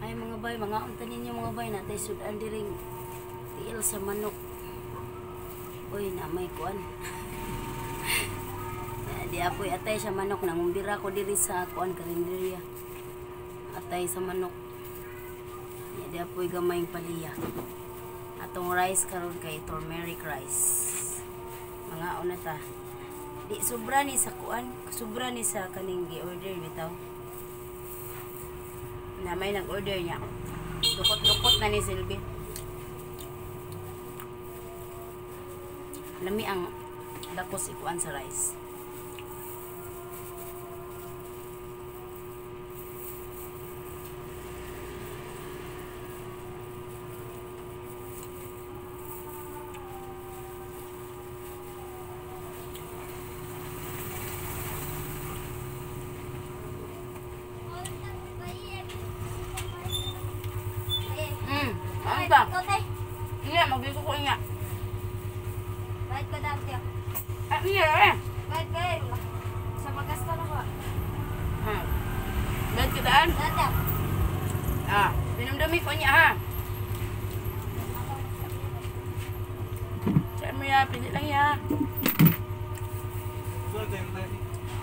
Ay mga bay, mga unta ninyo mga bay, natay sudan diring tiil sa manok. Uy, na may kuan. Di apoy atay sa manok, nangumbira ko diri sa kuan karinderya. Atay sa manok. Di apoy gamayng paliya. Atong rice karon kay turmeric rice. Mga una ta. Di sobra ni sa kuan, sobra ni sa kaning gi-order bitaw. Na may nag-order niya. Dukot-dukot na ni Silvi. Lami ang dakos ikuan sa rice. Ano ba? Iya, magbiso ko iya. Bayad ka dati. Ah, iya eh. Bayad ka eh. Sa magasta na ba? Bayad ka daan? Dati. Ah, pinamdami ko niya ha. Saan mo ya? Pili lang ya.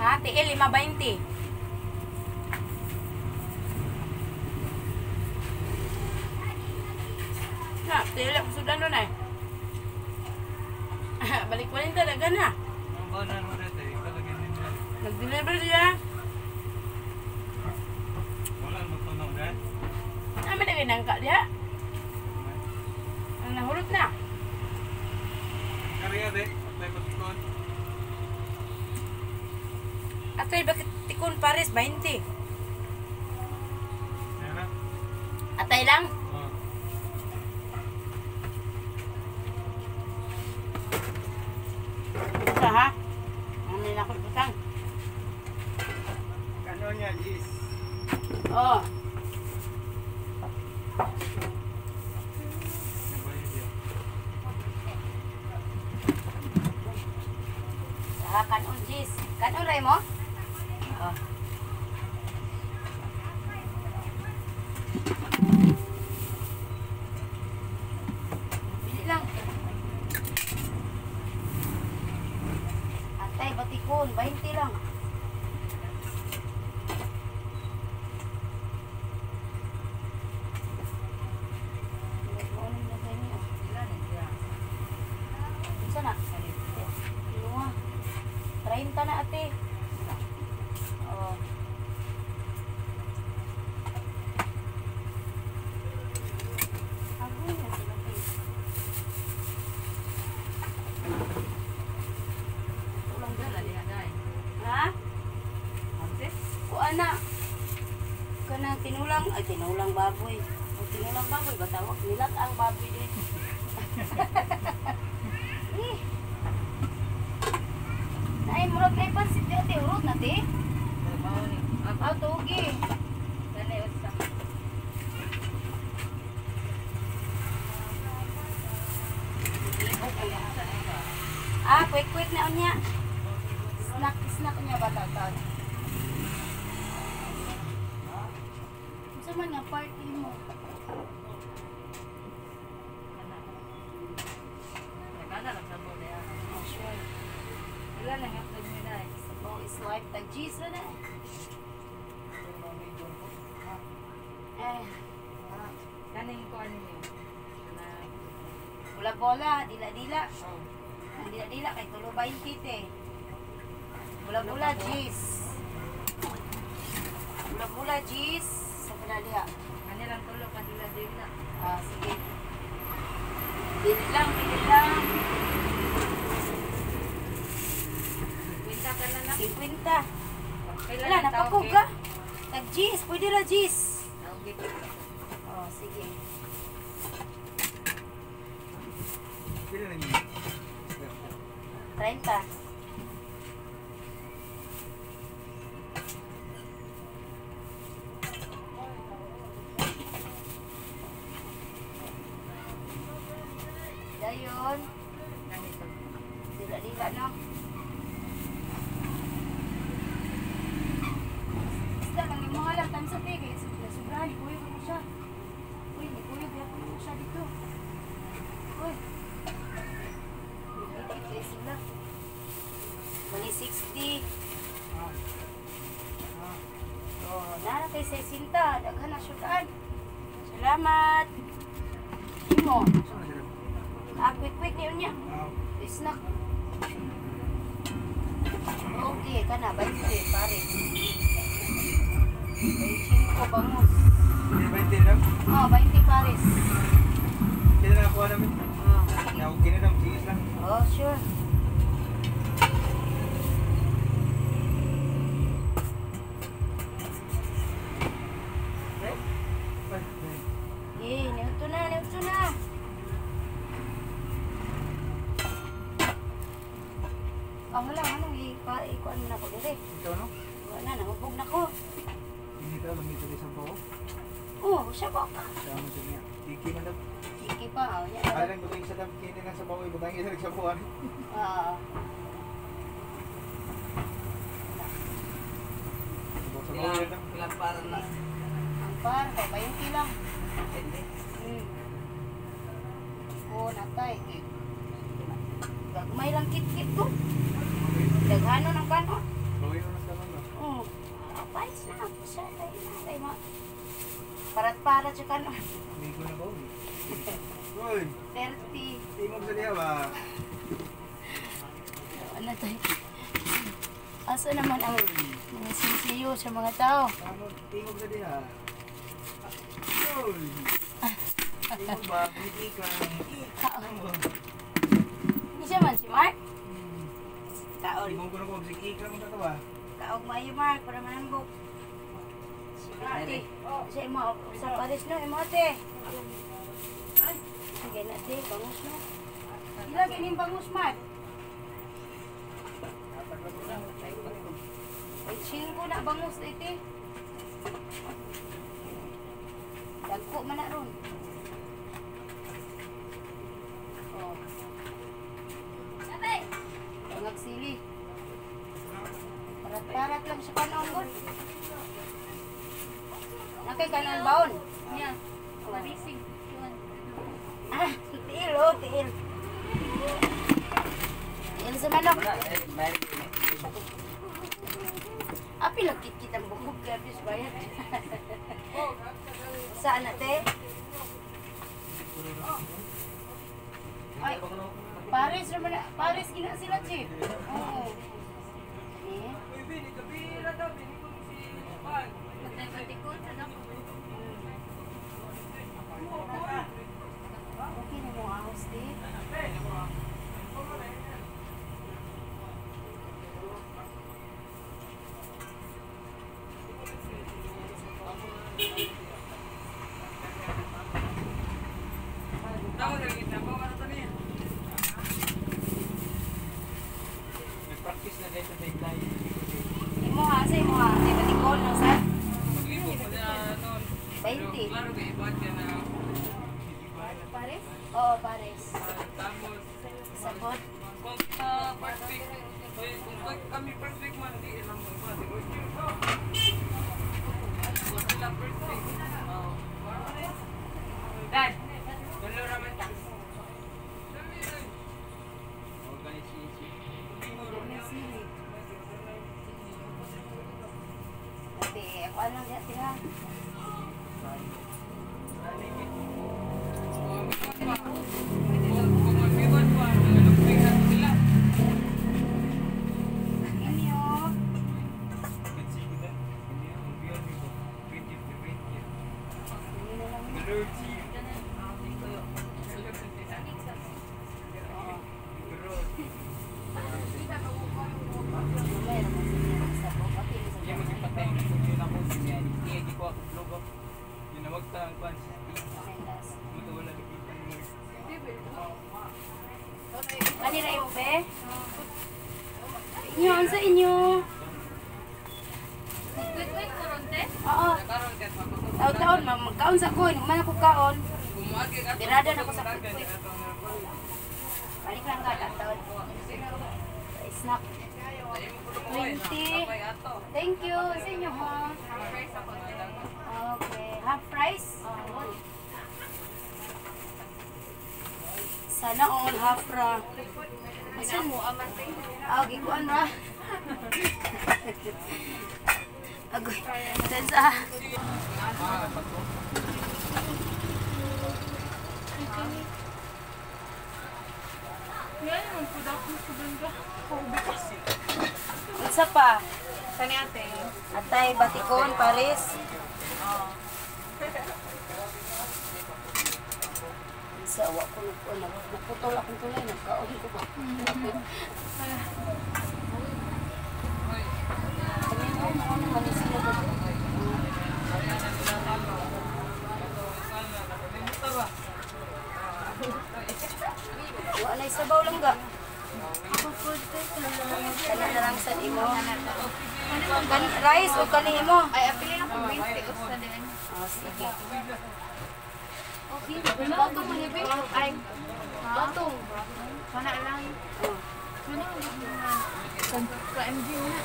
Ha, tiil, 5.20. Na, tiil ako sudan nun eh. Balik ko rin talaga na. Nag-deliver siya. Wala mo tunog eh. Ano na ginangka diha? Ang nahulot na. Kariya de, atay patikon. Atay bakit tikon pares 20. Ayan. Atay lang. Oh. Ito ha. Ano na ako ibutang. Ano niya, Gis? Oh. Ah, kanon Gis. Kanon ray mo? Oh. Pili lang. Atay batikon, 20 lang. Unsa na? Kinuha. 30 na ate. Oh. Agoy na sila te. Tulang Dala diha dai. Ha? Ante? Kuan na. Kanang tinulang, ay tinulang baboy. O tinulang baboy ba tawag? Nilat ang baboy din. Eh. Ay, murag na pansit di ate, urot na te. Mao ni. Ah, tugi. Dali usa. Ah, quick quick na unya. Snack snack niya ba tawag? Unsa man nga party mo? Nagana lang sa mo diha. Oh, sure. Wala na nga ni dai. Sabaw is life tag cheese na. Eh, Kaning kuan ninyo. Kana. Bola-bola, dila-dila. Oh. Ang dila-dila kay tulo 20 te. Bola-bola cheese. Bola-bola cheese sa pinaliha. Ani lang tulo ka dila-dila. Ah, sige. Pili lang, pili lang. Kwenta ka na na. 50. Kailan Wala, ang tawag napakog eh? ka. Tag cheese, pwede ra cheese. Tawag eh. Oh, sige. Pila na niya? 30. Dayon. Ganito. Dila-dila, no? Isda lang yung mga lang tansa te. Kaya sobrahan, ikuyo ko siya. 60. Daghan na syudaan. Salamat. Imo. Ah, quick quick ni unya. Snack. Okay, kana 20 pare. 25 bangus. 20 lang. Oh, 20 pares. Kaya na nakuha namin. Oh, sige. Ya, okay na lang. Sige lang. Oh, sure. Eh, niuto na, niuto na. Ang wala, anong ikuan mo na ko dire. Ito no? Wala na, nahubog na ko. Hindi ka lang ito sa bawo. Oh, siya ba ka? Siya mo siya. Tiki man daw. Iki pa, oh, niya. Alam ko sa dam kini na sa bawo ibutang isa sa bawo. Ah, Sa bawo lang. Ilang para na? ang par, kay 20 lang. Hindi. Oh, natay. Gagmay lang kit-kit ko. Daghanon ang kanon. Bawi na sa ba? Oh, pais na. Siya, tayo na. Tayo ma. Parat-parat siya kanon. Migo na ba? Uy, 30. tingog sa diha ba? Ano tayo? Asa naman ang mga sisiyo sa mga tao? Ano, tingog sa diha. Uy. Tingog ba? Hindi ka. Hindi siya man si Mark. Kaon. Tingog ko na ko sige ka mo ba? Kaog maayo Mark para manambok. Si ate. Siya imo sa Paris no imo ate. Sige na ate, bangus no. Ila kining bangus Mark. Ay, 5 na bangus ite. Dagko man na ron. Oh. Bangag sili. Parat-parat lang siya kanon gud. Nakay kanon baon. Niya. Parisig. Ah, tiil oh, tiil. Tiil sa manok. Api lang kit-kit ang bukog grabe sa bayad. Saan ate? Ay, Paris naman na, Paris gina sila, Chief. Oo. Eh, Patay-patikon. Ano? Okay na mo ahos, di. Nag-practice na dito sa itlay. Imo ha, sa imo ha. Sa patikon, no, sa? 20. Paris? Oo, Paris. Sabot. Kung first week, kung kami first week man, di ilang mo iba. Kung sila first week. Dad, tulo raman ta. Ate, ako anong diya sila? Kung mag-iwan pa, nalugpig na sila. Inyo. Hindi na lang. Oo. Mayroon man sila sabot. Okay, sa Kanira imo be? Inyo, ang sa inyo. Wait, wait, koronte? Oo. Taon-taon, ma'am, magkaon sa ko. Man ako kaon. Birada na ko sa quick. Balik lang ka, taon. Snack. 20. Thank you. Sa inyo, ha? Okay. Half price? Sana all half ra. Asan mo? Ah, gikuan ra. Agoy. Tensa. Ngayon, magpuda ko sa banda. Unsa pa? Sani ate. Atay batikon Paris. Sa wa ko nagputol akong tulay, nagkaon ko ba? Kami mo mo naman ni sila ba? Wa na sabaw lang ga. Kana na lang sad imo. Kan rice o kani imo? Ay, apili na kung 20 usa din. Oh, sige. Batong mo ni Ay. Batong. Kana lang. Oh. Kana lang. Sa MG na.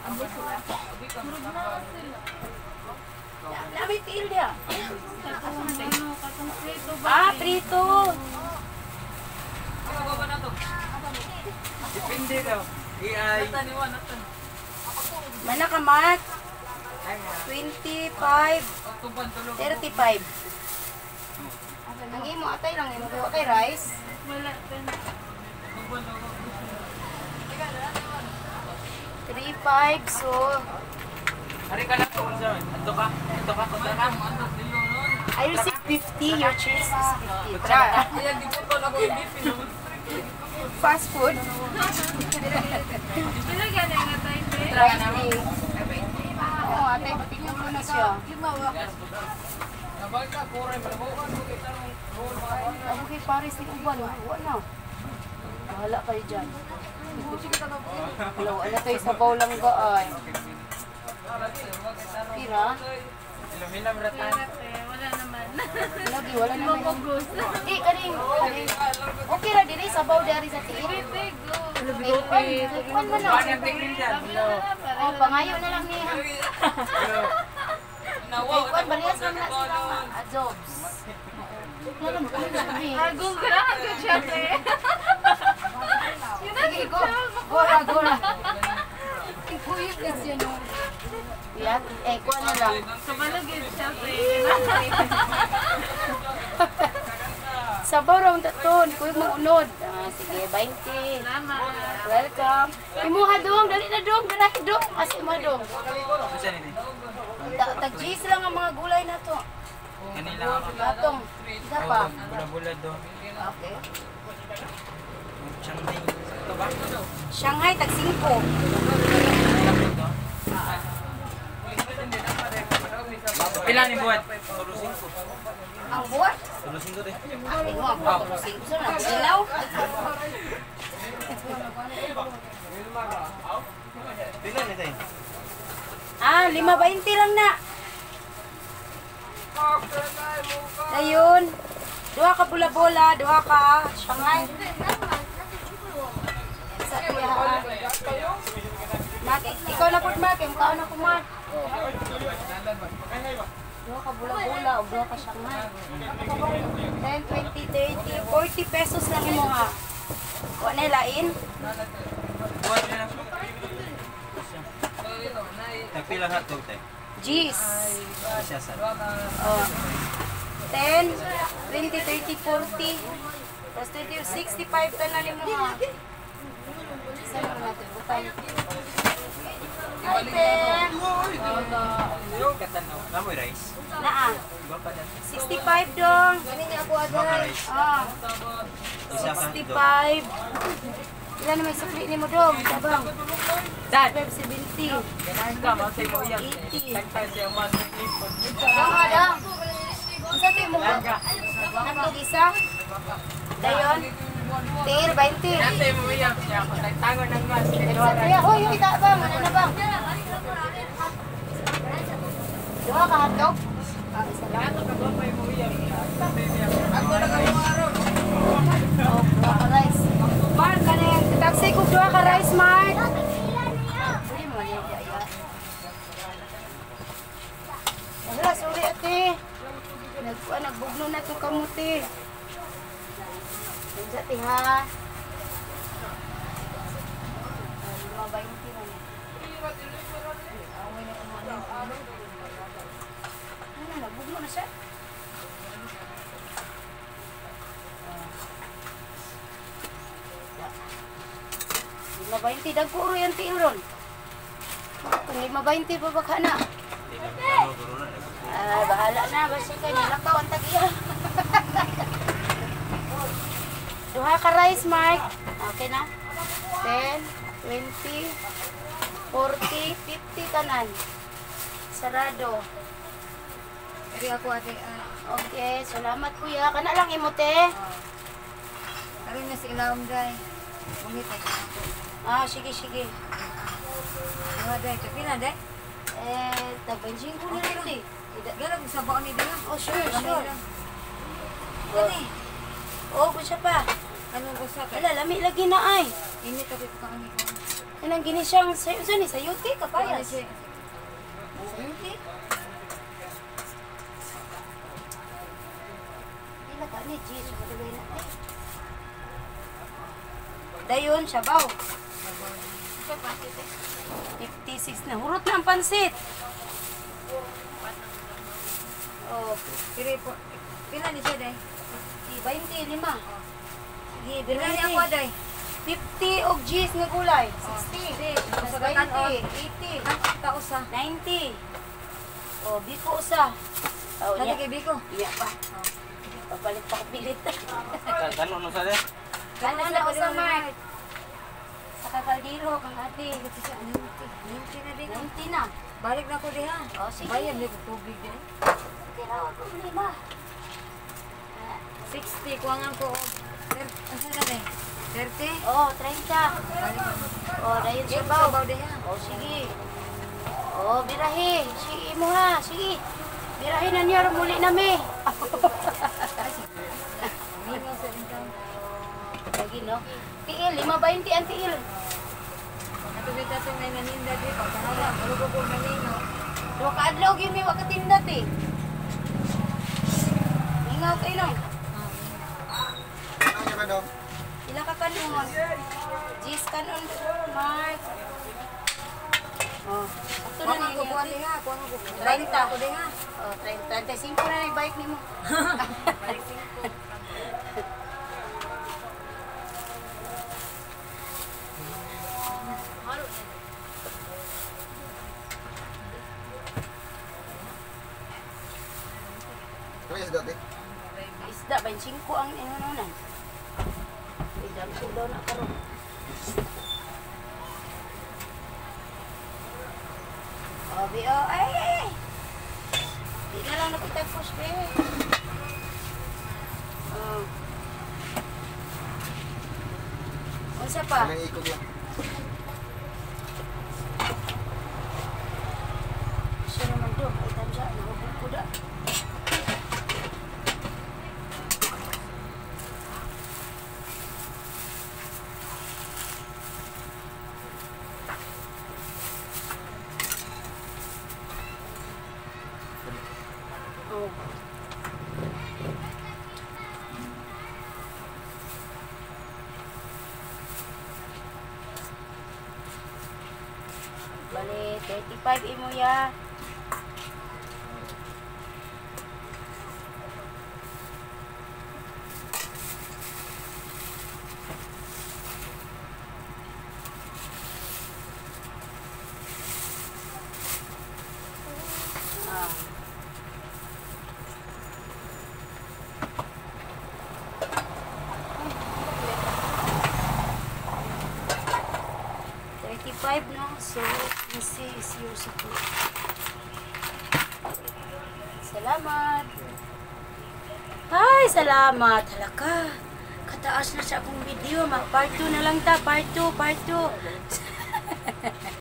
Abo sila. Murag na sila. Nami tiil dia. Katong ano, katong prito ba? Ah, prito. Depende daw. AI. Mana ka, Mat? 25, 35. Ang imo, atay lang imo. Kaya kay rice. Wala. 35, so... Ari ka lang kung sa Ato ka. Ato ka. Ato ka. I received 50, your cheese is 50. Tara. Fast food. Pila gani nga tayo, te? Rice day. Oo, atay, patikulo na siya. Ako kay Paris ni Uban, wala na. Bahala kayo dyan. Wala, wala tayo sabaw lang ga ay. Pira? Ilam-ilam ratan. Wala, te. Wala naman. Lagi, wala naman. Mapagos. Di, kaning, kaning. Okay ra diri, sabaw dari sa tiil. Te, go. Ay, kwan, kwan man na. Oh, pangayo na lang niya. Ay, kwan, bariyas man na sila. Ah, jobs. Wala mo, ano sabi? Agong ganahan ko siya, te. Sige, go. Gora, gora. Kuyot na siya, no? Yan, eh, kuha na lang. Kabalagid siya, te. Sabaw raw ang taton, kuyot mong unod. Ah, sige, 20. Salamat. Welcome. Imuha dong, dali na dong, dali dong. As imuha dong. Unsa ni? Tag cheese lang ang mga gulay na to. Kanila ako. Batong. Isa pa. Bula-bula do. Okay. Shanghai. Ito ba? Shanghai, tag 5. Pila ni buhat? Ang buwan? Tulo singko te. Ah, imo ang buwan. Tulo singko. Saan na? Ilaw? Pila ni tayo? Ah, 5.20 lang na. Ayun. Duha ka bula-bola, duha ka Shanghai. Sa kuya. Mak, ikaw na pud Mak, ikaw na ko Mak. Duha ka bula-bola o duha ka Shanghai. 10, 20, 30, 40 pesos lang imo ha. Wa na lain? Buhat na lang. Tagpila hotdog tayo. G's. Siya sa. Oh. 10, 20, 30, 40. Plus 20, 65 tanan nimo ha. Saan mo natin butang? Hi, Tem. Katanaw. Namoy rice. Naa. Iba pa dyan. 65 dong. Duha ka rice. Ah, Isa ka hotdog. 65. Ilan na may sukli ni mo dong? Tabang. Dad! 5, 70. Ganahan ka, masay mo yan. 80. Tagtag siya mas lipod. Dong, ha, dong. Unsa to imong hotdog isa? Dayon. Tiil, 20. Nasa mo yan siya ako. Tagtangon ng mas. Kuya, hoy, hoy, ta bang, ano na bang? Duha ka hotdog? Ah, isa lang. Oh, duha ka rice. Mark, ano yan? Taxi ko duha ka rice, Mark. Ay, mali, ya, ya. Wala, sorry ate. Nagkuha, nagbugno na itong kamuti. Unsa, te, ha? 20 na niya. Ano na, bugno na siya. Lima 20, dagko ro yan tiil ron. Kung 5.20 pa baka na. Ah, bahala na, basta kay nilakaw ang tag-iya. Duha ka rice, Mark. Okay na? 10, 20, 40, 50 tanan. Sarado. Eri ako ate. Okay, salamat kuya. Kana lang imo te. Karon na si ilawom day. Bungit ay. Ah, sige sige. Duha day. Pila day? Eh, tag 25 na lang te. Galag sa baon ni diha. Oh, sure, sure. Kani. Oh, kusa pa. Anong usa ka? Wala, lami lagi na ay. Init ako kaon ni. Kanang gini siyang, sa ni sayuti, kapayas. Sayuti? Pila ka ni, Jesus, madugay na. Ay. Dayon, sabaw. 56 na. Hurot na ang pansit. Oh, Pili po. Pila ni siya day? 25. Sige, Pila ni ako day? 50 og G's nga gulay. 60. Usa Plus ka tan-on. 20, 80, Ka usa. 90. Oh, biko usa. Oh, Dati niya. kay Biko. Iya pa. Papalit pa ko pilit. Kanon no sa de? Kanon na usa, Mark. Sa kakaldero, kang ate. Siya 90. 90 na din. 90 na. Balik na ko diha. Oh, sige. Bayad ni ko tubig din. Okay ra, wag problema. 60 kuangan ko. Asa na day? 30. Oh, 30. Oh, dayon Sige, sabaw. sabaw diha. Oh, sige. Oh, birahe. Sige mo ha. Sige. Birahe na niya muli na mi. Mingaw sa din taon. Lagi no. Tiil, 5.20 ang tiil. Ato bitaw to may naninda di pa. Bahala, malugo ko naningaw. Duha ka adlaw gyud mi wa ka tinda ti. Ingaw kay no. Ila ka kanon. Jis kanon, Mark. Oh, sakto na Kuangan ko ninyo. kuan diha, kuangan ko. 30. Ko diha. Oh, 30, 35 na yung bike nimo. Isda, 25 ang inununan. Ay, dami daw na karon. Oh, bi, oh, ay, ay, ay. Di na lang nakita push, be. Oh. Unsa pa? Siya naman do. Ay, tamsa. Nahubog ko da. Oh. Bale, 35 imo ya. Ah. 35, no? So, this is your support. Salamat. Ay, salamat. Halaka. Kataas na sa akong video. Mag part 2 na lang ta. Part 2, part 2.